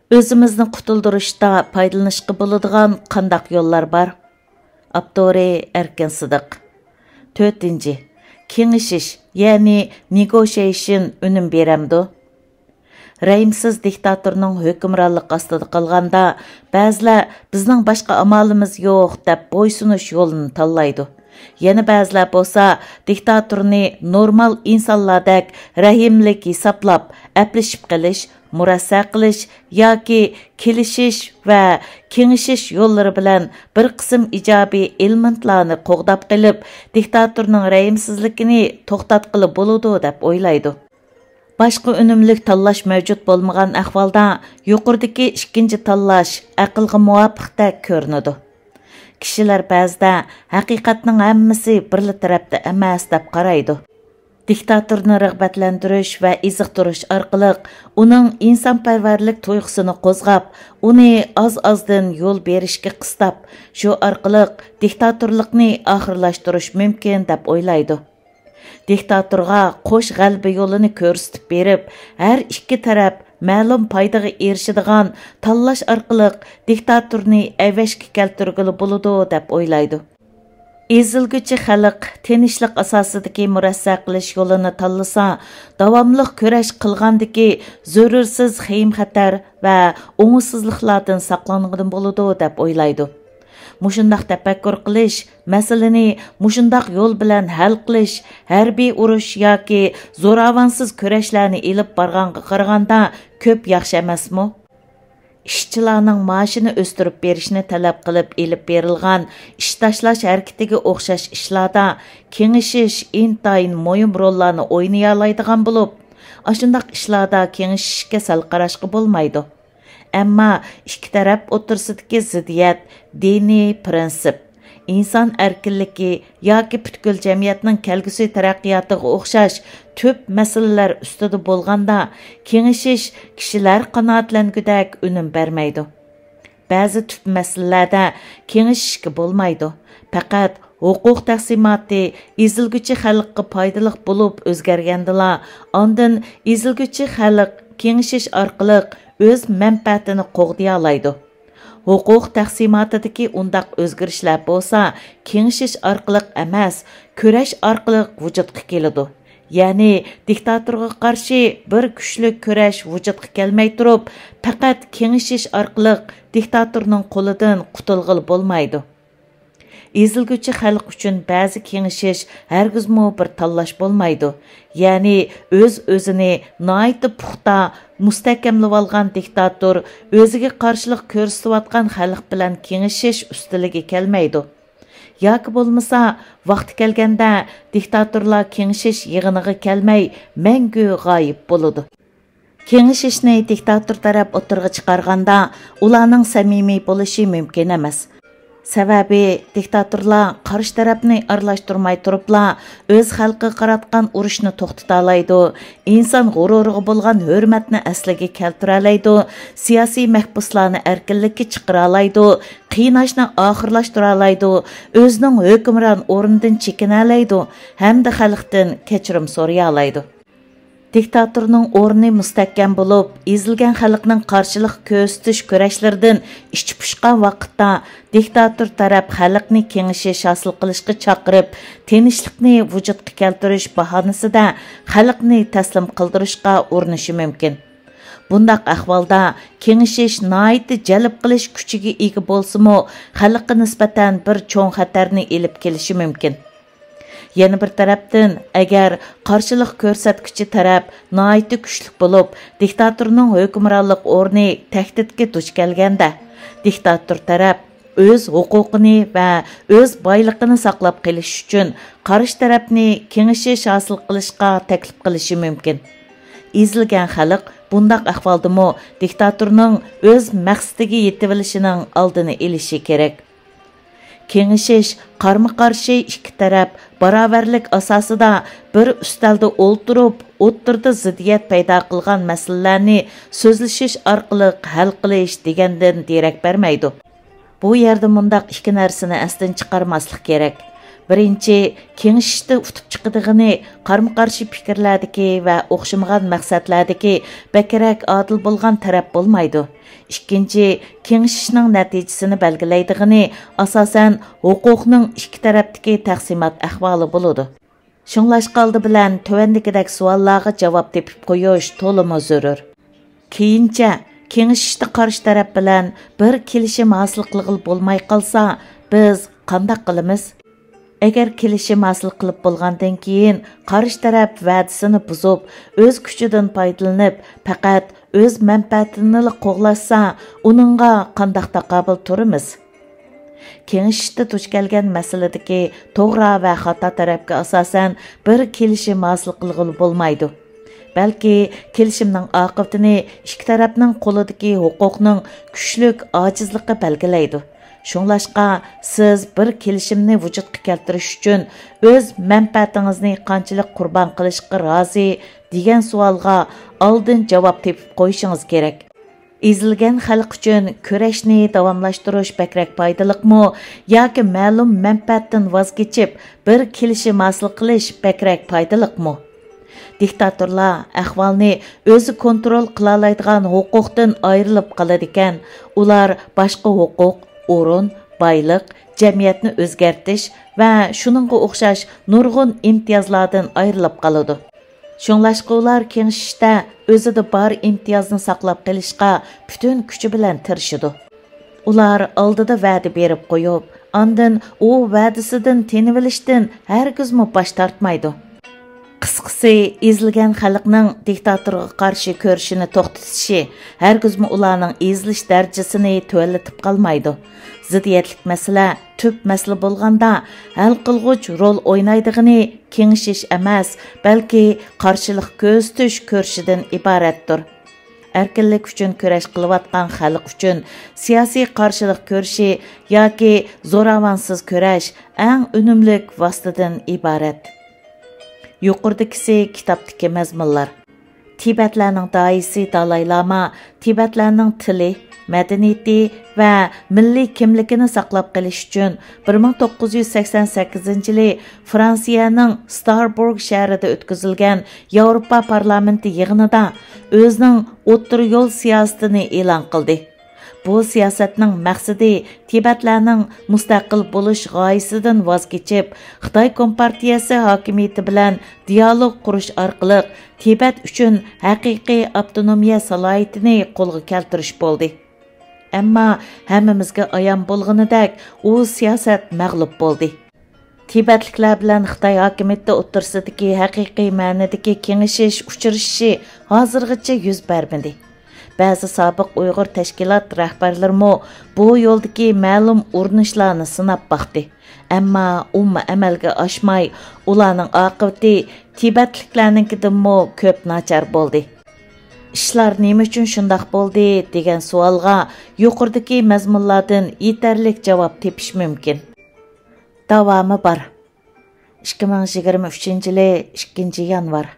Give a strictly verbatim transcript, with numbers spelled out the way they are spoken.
ئۆزىمىزنى قۇتۇلدۇرۇشتا پايدىلىنىشقا بولىدىغان قانداق يوللار بار؟ ئاپتورى: ئەركىن سىدىق. تۆتىنچى، كېڭىشىش، يەنى نېگوشىيېيشن ئۈنۈم بېرەمدۇ؟ رەھىمسىز دىكتاتورنىڭ ھۆكۈمرانلىقى ئاستىدا قالغاندا، بەزىلەر «بىزنىڭ باشقا ئامالىمىز يوق» دەپ بويسۇنۇش يولىنى تاللايدۇ. يەنە بەزىلەر بولسا دىكتاتورنى نورمال ئىنسانلاردەك رەھىملىك ھېسابلاپ، ئەپلىشىپ قېلىش، مۇرەسسە قىلىش ياكى كېلىشىش ۋە كېڭىشىش يوللىرى بىلەن بىر قىسىم ئىجابىي ئېلېمېنتلارنى قوغداپ قېلىپ، دىكتاتورنىڭ رەھىمسىزلىكىنى توختاتقىلى بولىدۇ دەپ ئويلايدۇ. باشقا ئۈنۈملۈك تاللاش مەۋجۇت بولمىغان ئەھۋالدا، يۇقىرىدىكى ئىككىنچى تاللاش ئەقىلگە مۇۋاپىقتەك كۆرۈنىدۇ. كىشىلەر بەزىدە ھەقىقەتنىڭ ھەممىسى بىرلا تەرەپتە ئەمەس دەپ قارايدۇ. دىكتاتورنى رىغبەتلەندۈرۈش ۋە ئېزىقتۇرۇش ئارقىلىق ئۇنىڭ ئىنسانپەرۋەرلىك تۇيغۇسىنى قوزغاپ، ئۇنى ئاز-ئازدىن يول بېرىشكە قىستاپ، شۇ ئارقىلىق دىكتاتورلۇقنى ئاخىرلاشتۇرۇش مۇمكىن دەپ ئويلايدۇ. دىكتاتورغا قوش غەلىبە يولىنى كۆرسىتىپ بېرىپ، ھەر ئىككى تەرەپ مەلۇم پايدىغا ئېرىشىدىغان تاللاش ئارقىلىق دىكتاتورنى ئەۋەشكە كەلتۈرگىلى بولىدۇ دەپ ئويلايدۇ. ئېزىلگۈچى خەلق تىنچلىق ئاساسىدىكى مۇرەسسە قىلىش يولىنى تاللىسا، داۋاملىق كۈرەش قىلغاندىكى زۆرۈرسىز خېيىم-خەتەر ۋە ئوڭۇشسىزلىقلاردىن ساقلانغىلى بولىدۇ دەپ ئويلايدۇ. مۇشۇنداق تەپەككۇر قىلىش، مەسىلىنى مۇشۇنداق يول بىلەن ھەل قىلىش، ھەربىي ئۇرۇش ياكى زوراۋانسىز كۈرەشلەرنى ئېلىپ بارغانغا قارىغاندا كۆپ ياخشى ئەمەسمۇ؟ ئىشچىلارنىڭ مائاشىنى ئۆستۈرۈپ بېرىشنى تەلەپ قىلىپ ئېلىپ بېرىلغان ئىش تاشلاش ھەرىكىتىگە ئوخشاش ئىشلاردا كېڭىشىش ئىنتايىن مۇھىم روللارنى ئوينىيالايدىغان بولۇپ، ئاشۇنداق ئىشلاردا كېڭىشىشكە سەل قاراشقا بولمايدۇ. ئەمما ئىككى تەرەپ ئوتتۇرىسىدىكى زىددىيەت، دىنىي پىرىنسىپ، ئىنسان ئەركىنلىكى ياكى پۈتكۈل جەمئىيەتنىڭ كەلگۈسى تەرەققىياتىغا ئوخشاش تۈپ مەسىلىلەر ئۈستىدە بولغاندا، كېڭىشىش كىشىلەر قانائەتلەنگۈدەك ئۈنۈم بەرمەيدۇ. بەزى تۈپ مەسىلىلەردە كېڭىشىشكە بولمايدۇ. پەقەت ھوقۇق تەقسىماتى ئېزىلگۈچى خەلققە پايدىلىق بولۇپ ئۆزگەرگەندىلا، ئاندىن ئېزىلگۈچى خەلق كېڭىشىش ئارقىلىق ئۆز مەنپەئەتىنى قوغدىيالايدۇ. ھوقۇق تەقسىماتىدىكى ئۇنداق ئۆزگىرىشلەر بولسا كېڭىشىش ئارقىلىق ئەمەس، كۈرەش ئارقىلىق ۋۇجۇدقا كېلىدۇ. يەنى دىكتاتورغا قارشى بىر كۈچلۈك كۈرەش ۋۇجۇدقا كەلمەي تۇرۇپ، پەقەت كېڭىشىش ئارقىلىق دىكتاتورنىڭ قولىدىن قۇتۇلغىلى بولمايدۇ. ئېزىلگۈچى خەلق ئۈچۈن بەزى كېڭىشىش ھەرگىزمۇ بىر تاللاش بولمايدۇ. يەنى ئۆز-ئۆزىنى ناھايىتى پۇختا مۇستەھكەملىۋالغان دىكتاتور ئۆزىگە قارشىلىق كۆرسىتىۋاتقان خەلق بىلەن كېڭىشىش ئۈستىلىگە كەلمەيدۇ. ياكى بولمىسا، ۋاقتى كەلگەندە دىكتاتورلار كېڭىشىش يىغىنىغا كەلمەي، مەڭگۈ غايىب بولىدۇ. كېڭىشىشنى دىكتاتور تەرەپ ئوتتۇرىغا چىقارغاندا، ئۇلارنىڭ سەمىمىي بولۇشى مۇمكىن ئەمەس. سەۋەبى، دىكتاتورلار قارشى تەرەپنى ئارىلاشتۇرماي تۇرۇپلا، ئۆز خەلقىگە قاراتقان ئۇرۇشنى توختىتالايدۇ، ئىنسان غۇرۇرىغا بولغان ھۆرمەتنى ئەسلىگە كەلتۈرەلەيدۇ، سىياسىي مەھبۇسلارنى ئەركىنلىككە چىقىرالايدۇ، قىيناشنى ئاخىرلاشتۇرالايدۇ، ئۆزىنىڭ ھۆكۈمران ئورنىدىن چېكىنەلەيدۇ ھەمدە خەلقتىن كەچۈرۈم سورىيالايدۇ. دىكتاتورنىڭ ئورنى مۇستەھكەم بولۇپ، ئېزىلگەن خەلقنىڭ قارشىلىق كۆرسىتىش كۈرەشلىرىدىن ئىچى پۇشقان ۋاقىتتا، دىكتاتور تەرەپ خەلقنى كېڭىشىش ھاسىل قىلىشقا چاقىرىپ، تىنچلىقنى ۋۇجۇدقا كەلتۈرۈش باھانىسىدە خەلقنى تەسلىم قىلدۇرۇشقا ئۇرۇنۇشى مۇمكىن. بۇنداق ئەھۋالدا كېڭىشىش ناھايىتى جەلپ قىلىش كۈچىگە ئىگە بولسىمۇ، خەلققە نىسبەتەن بىر چوڭ خەتەرنى ئېلىپ كېلىشى مۇمكىن. يەنە بىر تەرەپتىن، ئەگەر قارشىلىق كۆرسەتكۈچى تەرەپ ناھايىتى كۈچلۈك بولۇپ، دىكتاتورنىڭ ھۆكۈمرانلىق ئورنى تەھدىتكە دۇچ كەلگەندە، دىكتاتور تەرەپ ئۆز ھوقۇقىنى ۋە ئۆز بايلىقىنى ساقلاپ قېلىش ئۈچۈن قارشى تەرەپنى كېڭىشىش ھاسىل قىلىشقا تەكلىپ قىلىشى مۇمكىن. ئېزىلگەن خەلق بۇنداق ئەھۋالدىمۇ دىكتاتورنىڭ ئۆز مەقسىتىگە يېتىۋېلىشىنىڭ ئالدىنى ئېلىشى كېرەك. كېڭىشىش، قارمۇ قارشى ئىككى تەرەپ باراۋەرلىك ئاساسىدا بىر ئۈستەلدە ئولتۇرۇپ، ئوتتۇرىدا زىددىيەت پەيدا قىلغان مەسىلىلەرنى سۆزلىشىش ئارقىلىق ھەل قىلىش دېگەندىن دېرەك بەرمەيدۇ. بۇ يەردە مۇنداق ئىككى نەرسىنى ئەستىن چىقارماسلىق كېرەك. بىرىنچى، كېڭىشىشتە ئۇتۇپ چىقىدىغىنى قارمۇ قارشى پىكىرلەردىكى ۋە ئوخشىمىغان مەقسەتلەردىكى بەكرەك ئادىل بولغان تەرەپ بولمايدۇ. ئىككىنچى، كېڭىشىشنىڭ نەتىجىسىنى بەلگىلەيدىغىنى ئاساسەن ھوقۇقنىڭ ئىككى تەرەپتىكى تەقسىمات ئەھۋالى بولىدۇ. شۇڭلاشقا ئالدى بىلەن تۆۋەندىكىدەك سوئاللارغا جاۋاب تېپىپ قويۇش تولىمۇ زۆرۈر. كېيىنچە، كېڭىشىشتە قارشى تەرەپ بىلەن بىر كېلىشىم ھاسىل قىلغىلى بولماي قالسا، بىز قانداق قىلىمىز؟ ئەگەر كېلىشىم ھاسىل قىلىپ بولغاندىن كېيىن قارشى تەرەپ ۋەدىسىنى بۇزۇپ، ئۆز كۈچىدىن پايدىلىنىپ، پەقەت ئۆز مەنپەئەتىنىلا قوغلاشسا، ئۇنىڭغا قانداق تاقابىل تۇرىمىز؟ كېڭىشىشتە دۇچ كەلگەن مەسىلىدىكى توغرا ۋە خاتا تەرەپكە ئاساسەن بىر كېلىشىم ھاسىل قىلغىلى بولمايدۇ. بەلكى كېلىشىمنىڭ ئاقىۋىتىنى ئىككى تەرەپنىڭ قولىدىكى ھوقۇقنىڭ كۈچلۈك ئاجىزلىقى بەلگىلەيدۇ. شۇڭلاشقا، سىز بىر كېلىشىمنى ۋۇجۇدقا كەلتۈرۈش ئۈچۈن ئۆز مەنپەئەتىڭىزنى قانچىلىك قۇربان قىلىشقا رازى، دېگەن سوئالغا ئالدىن جاۋاب تېپىپ قويۇشىڭىز كېرەك. ئېزىلگەن خەلق ئۈچۈن كۈرەشنى داۋاملاشتۇرۇش بەكرەك پايدىلىقمۇ ياكى مەلۇم مەنپەئەتتىن ۋاز كېچىپ، بىر كېلىشىم ھاسىل قىلىش بەكرەك پايدىلىقمۇ؟ دىكتاتورلار ئەھۋالنى ئۆزى كونترول قىلالايدىغان ھوقۇقتىن ئايرىلىپ قالىدىكەن، ئۇلار باشقا ھوقۇق، ئورۇن، بايلىق، جەمئىيەتنى ئۆزگەرتىش ۋە شۇنىڭغا ئوخشاش نۇرغۇن ئىمتىيازلاردىن ئايرىلىپ قالىدۇ. شۇڭلاشقا ئۇلار كېڭىشىشتە ئۆزىدە بار ئىمتىيازنى ساقلاپ قېلىشقا پۈتۈن كۈچى بىلەن تىرىشىدۇ. ئۇلار ئالدىدا ۋەدە بېرىپ قويۇپ، ئاندىن ئۇ ۋەدىسىدىن تېنىۋېلىشتىن ھەرگىزمۇ باش تارتمايدۇ. قىسقىسى، ئېزىلگەن خەلقنىڭ دىكتاتورغا قارشى كۈرىشىنى توختىتىشى ھەرگىزمۇ ئۇلارنىڭ ئېزىلىش دەرىجىسىنى تۆۋەنلىتىپ قالمايدۇ. زىددىيەتلىك مەسىلە، تۈپ مەسىلە بولغاندا، ھەل قىلغۇچ رول ئوينايدىغىنى كېڭىشىش ئەمەس، بەلكى قارشىلىق كۆرسىتىش كۈرىشىدىن ئىبارەتتۇر. ئەركىنلىك ئۈچۈن كۈرەش قىلىۋاتقان خەلق ئۈچۈن سىياسىي قارشىلىق كۈرىشى ياكى زوراۋانسىز كۈرەش ئەڭ ئۈنۈملۈك ۋاسىتىدىن ئىبارەت. يۇقىرىدىكىسى كىتابتىكى مەزمۇنلار. تىبەتلەرنىڭ داھىيسى دالاي لاما تىبەتلەرنىڭ تىلى، مەدەنىيىتى ۋە مىللىي كىملىكىنى ساقلاپ قېلىش ئۈچۈن بىر مىڭ توققۇز يۈز سەكسەن سەككىزىنچى يىلى فرانسىيەنىڭ ستاربورگ شەھىرىدە ئۆتكۈزۈلگەن ياۋروپا پارلامېنتى يىغىنىدا ئۆزىنىڭ ئوتتۇرا يول سىياسىتىنى ئېلان قىلدى. بۇ سىياسەتنىڭ مەقسىتى تىبەتلەرنىڭ مۇستەقىل بولۇش غايىسىدىن ۋاز كېچىپ، خىتاي كومپارتىيەسى ھاكىمىيىتى بىلەن دىيالوگ قۇرۇش ئارقىلىق تىبەت ئۈچۈن ھەقىقىي ئاپتونومىيە سالاھىيىتىنى قولغا كەلتۈرۈش بولدى. ئەمما ھەممىمىزگە ئايان بولغىنىدەك، ئۇ سىياسەت مەغلۇپ بولدى. تىبەتلىكلەر بىلەن خىتاي ھاكىمىيىتى ئوتتۇرىسىدىكى ھەقىقىي مەنىدىكى كېڭىشىش ئۇچرىشىشى ھازىرغىچە يۈز بەرمىدى. بەزى سابىق ئۇيغۇر تەشكىلات رەھبەرلىرىمۇ بۇ يولدىكى مەلۇم ئۇرۇنۇشلارنى سىناپ باقتى. ئەمما ئۇمۇ ئەمەلگە ئاشماي، ئۇلارنىڭ ئاقىۋىتى تىبەتلىكلەرنىڭكىدىنمۇ كۆپ ناچار بولدى. ئىشلار نېمە ئۈچۈن شۇنداق بولدى دېگەن سوئالغا يۇقىرىدىكى مەزمۇنلاردىن يېتەرلىك جاۋاب تېپىش مۇمكىن. داۋامى بار. ئىككى مىڭ يىگىرمە ئۈچىنچى يىلى ئىككىنچى يانۋار.